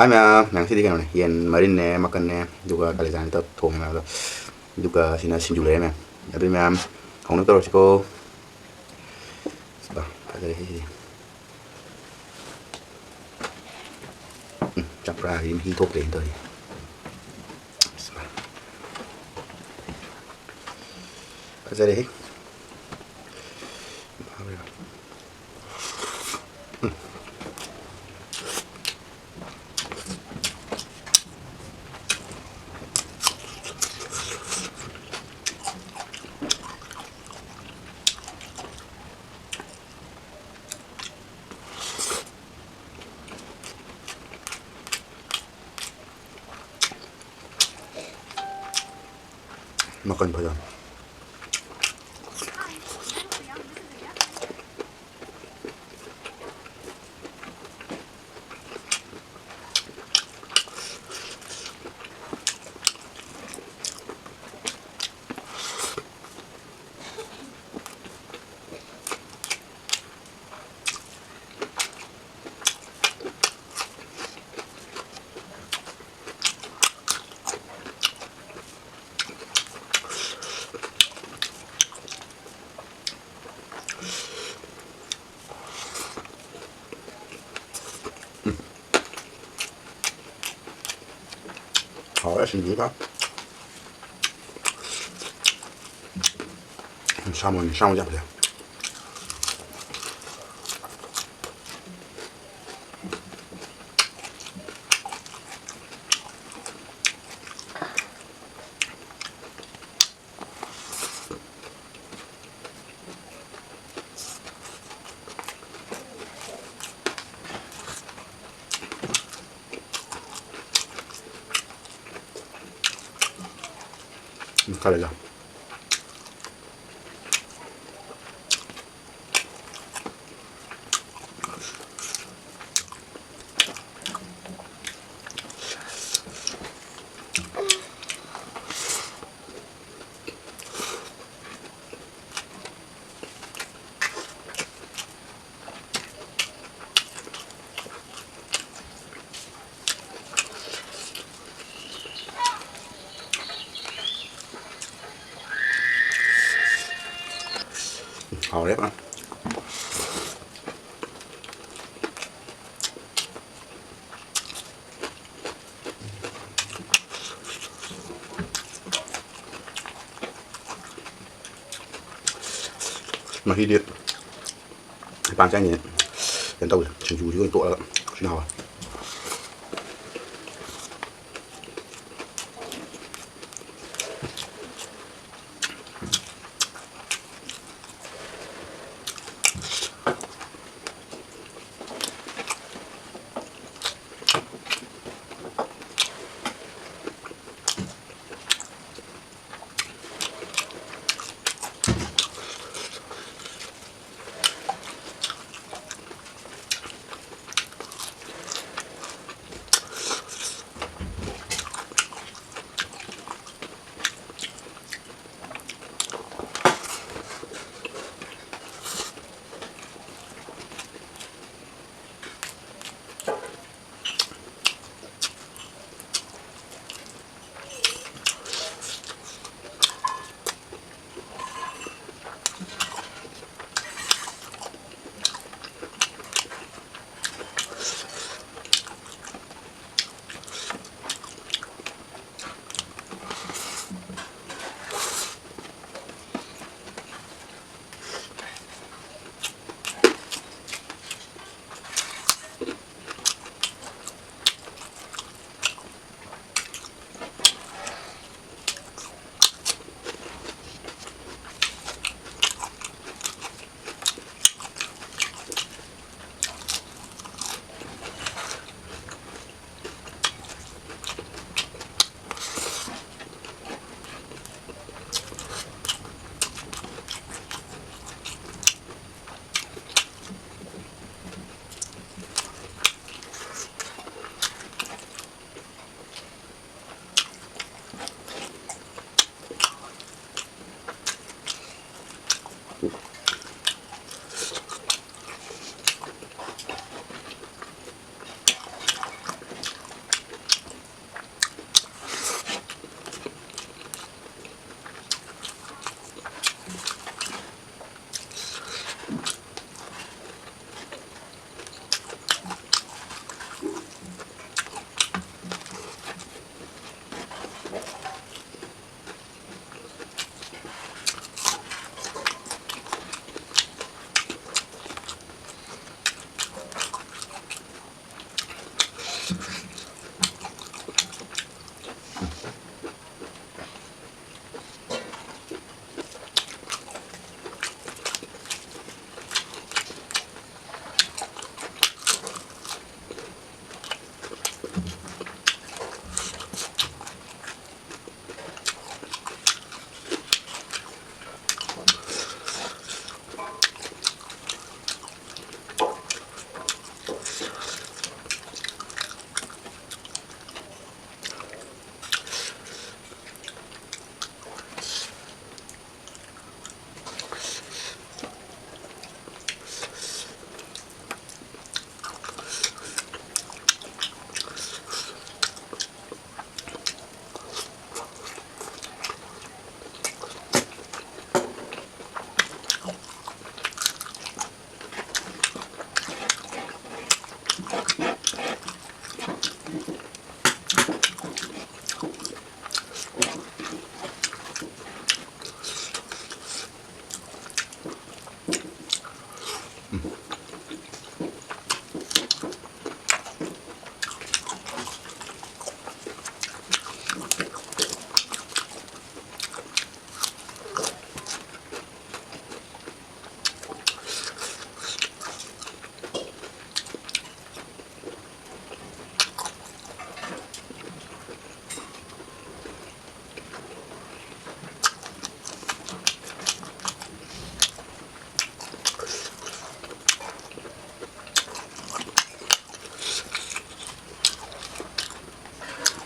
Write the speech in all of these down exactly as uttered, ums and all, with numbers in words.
ꯍꯥꯏ ꯃꯌꯥꯝ, ꯃꯌꯥꯝ ꯁꯤꯗꯤ ꯀꯩꯅꯣꯅꯦ, ꯌꯦꯟ ꯃꯔꯤꯟꯅꯦ, ꯃꯀꯟꯅꯦ, ꯑꯗꯨꯒ ꯀꯥꯂꯦꯖꯥꯅꯦ ꯇꯧꯔ ꯊꯣꯡꯉꯦ ꯃꯌꯥꯝꯗꯣ꯫ ꯑꯗꯨꯒ ꯁꯤꯅ ꯁꯤꯡꯖꯨ ꯂꯩꯔꯦ ꯃꯌꯥꯝ꯫ ꯑꯗꯨ ꯃꯌꯥꯝ ꯍꯧꯅ ꯇꯧꯔꯁꯤꯀꯣ꯫ ꯑꯁ ꯕꯥ, ꯐꯖꯔꯦꯍꯦ ꯁꯤꯗꯤ꯫ ꯎꯝ, ꯆꯝꯄ꯭ꯔꯥꯒꯤ ꯃꯍꯤ ꯊꯣꯛꯇ꯭ꯔꯦꯅ ꯇꯧꯔꯤ꯫ ꯑꯁ ꯕꯥ꯫ ꯐꯖꯔꯦꯍꯦ꯫ ꯃꯀꯟ ꯐꯖꯅ꯫ ꯍꯥꯎꯔꯦ ꯁꯤꯡꯖꯨꯒ꯫ ꯁꯥꯃꯣꯟ ꯁꯥꯃꯣꯟ ꯌꯥꯝ ꯐꯖꯩ꯫ ꯀꯥꯂꯦꯖꯥ꯫ ꯍꯥꯎꯔꯦ ꯐꯖꯅ꯫ ꯃꯍꯤꯗꯤ ꯃꯄꯥꯟ ꯆꯥꯏꯅꯤ꯫ ꯀꯩꯅꯣ ꯇꯧꯁꯦ, ꯁꯤꯡꯖꯨꯁꯤꯒ ꯑꯣꯏꯅ ꯇꯣꯠꯂꯒ ꯁꯤꯅ ꯍꯥꯎꯔꯦ꯫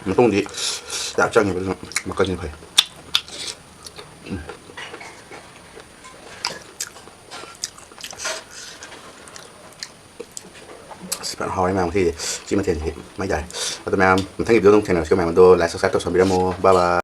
ꯃꯇꯨꯡꯗꯤ ꯆꯥꯛ ꯆꯪꯉꯤꯕ, ꯑꯗꯨꯅ ꯃꯈꯜꯁꯤꯅ ꯐꯩ꯫ ꯎꯝ꯫ ꯑꯁ, ꯐꯖꯅ ꯍꯥꯎꯔꯦ ꯃꯌꯥꯝ, ꯉꯁꯤꯗꯤ ꯁꯤ ꯃꯊꯦꯜꯁꯤꯗꯤ ꯃꯩ ꯇꯥꯔꯦ꯫ ꯑꯗꯣ ꯃꯌꯥꯝ, ꯃꯊꯪꯒꯤ video ꯑꯗꯨꯝ ꯊꯦꯡꯅꯔꯁꯤꯀꯣ ꯃꯌꯥꯝ꯫ ꯑꯗꯣ like, subscribe ꯇꯧꯁꯟꯕꯤꯔꯝꯃꯣ꯫ Bye bye꯫